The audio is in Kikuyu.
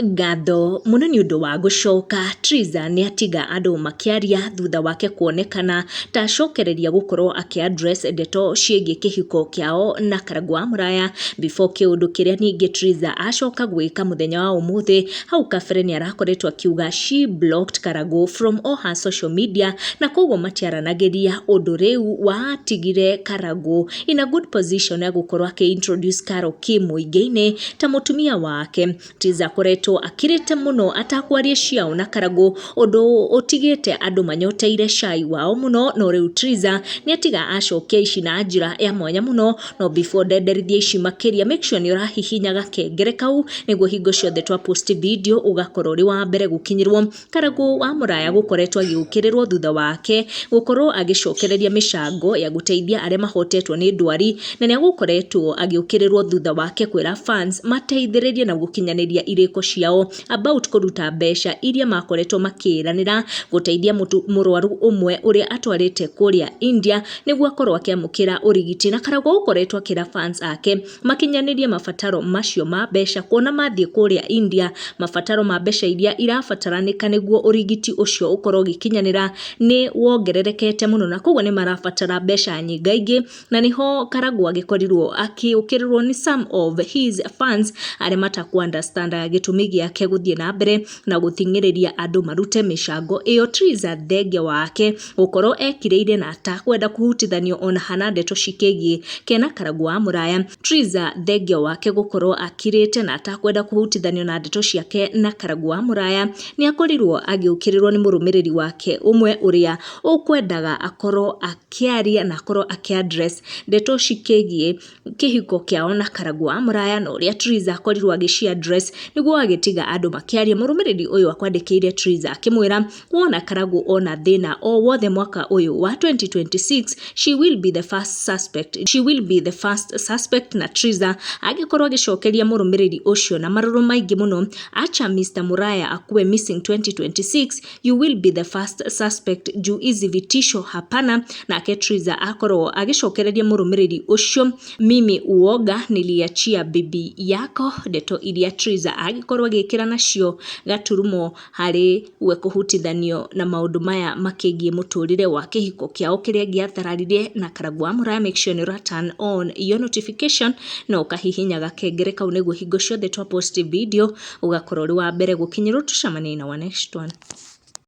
Ngatho mũno nĩ ũndũ wa gũcoka. Triza nĩ atiga andũ makĩaria thutha wake kuonekana ta acokereria gũkorwo akĩ address ndeto ciĩgiĩ kĩhiko kĩao na Karangũ wa Mũraya before kĩũndũ kĩrĩa ningĩ Triza acoka gwĩka mũthenya wa ũmũthĩ. Hau kabere nĩ arakoretwo akiuga she blocked Karangũ from all her social media na koguo matiaranagĩria, ũndũ rĩu watigire Karangũ in a good position ya gũkorwo akĩ introduce Carol Kim mũingĩ-inĩ ta mũtumia wake. Triza akoretwo akirĩte mũno atakwaria ciao na Karangũ, ũndũ ũtigĩte andũ manyoteire cai wao mũno. No rĩu Triza nĩ atiga acokia ici na njĩra ya mwanya mũno. No before ndenderithie ici makĩria, make sure nĩ ũrahihinya gakengere kau nĩguo hingo ciothe twa post video ũgakorwo ũrĩ wa mbere gũkinyĩrwo. Karangũ wa Mũraya gũkoretwo agĩũkĩrĩrwo thutha wake gũkorwo agĩcokereria mĩcango ya gũteithia arĩa mahotetwo nĩ ndwari, na nĩ agũkoretwo agĩũkĩrĩrwo thutha wake kwĩra fans mateithĩrĩrie na gũkinyanĩria irĩko ciao about kũruta mbeca iria makoretwo makĩranĩra gũteithia mũrwaru ũmwe ũrĩa atwarĩte kũrĩa India nĩguo akorwo akĩamũkĩra ũrigiti. Na Karangũ gũkoretwo akĩra fans ake makinyanĩrie mabataro macio ma mbeca, kuona mathiĩ kũrĩa India mabataro ma mbeca iria irabataranĩka nĩguo ũrigiti ũcio ũkorwo ũgĩkinyanĩra nĩ wongererekete mũno, na koguo nĩ marabatara mbeca nyingaingĩ. Na nĩho Karangũ agĩkorirwo akĩũkĩrĩrwo nĩ some of his fans arĩa matakũ understand gĩtũmi gĩake gũthiĩ na mbere na gũthing'ĩrĩria andũ marute mĩcango ĩyo. Triza thengia wake gũkorwo ekirĩire na atakwenda kũhutithanio ona hana ndeto cikĩgiĩ kena Karangũ wa Mũraya, Triza thengia wake gũkorwo akirĩte na atakwenda kũhutithanio na ndeto ciake na Karangũ wa Mũraya, nĩ akorirwo agĩũkĩrĩrwo nĩ mũrũmĩrĩri wake ũmwe ũrĩa ũkwendaga akorwo akĩaria na akorwo akĩ address ndeto cikĩgiĩ kĩhiko kĩao na Karangũ wa Mũraya na ũrĩa Triza akorirwo agĩci address nĩguo agĩtiga andũ makĩaria. Mũrũmĩrĩri ũyũ akwandĩkĩire Triza akĩmwĩra, wona Karangũ ona thĩna o wothe mwaka ũyũ wa 2026, she will be the first suspect, she will be the first suspect. Na Triza agĩkorwo agĩcokeria mũrũmĩrĩri ũcio na marũrũ maingĩ mũno, acha Mr Muraya akuwe missing 2026, you will be the first suspect, juu hizi vitisho hapana. Nake Triza akorwo agĩcokereria mũrũmĩrĩri ũcio, mimi uoga niliachia bibi yako. Ndeto iria Triza agĩkorwo agĩkĩra nacio gaturumo harĩ we kũhutithanio na maũndũ maya makĩgiĩ mũtũrĩre wa kĩhiko kĩao kĩrĩa gĩathararire na Karangũ wa Mũraya. Make sure nĩ ũra turn on your notification na ũkahihinya gakengere kau nĩguo hingo ciothe twa post video ũgakorwo ũrĩ wa mbere gũkinyĩrwo. Tũcemanie na wa next one.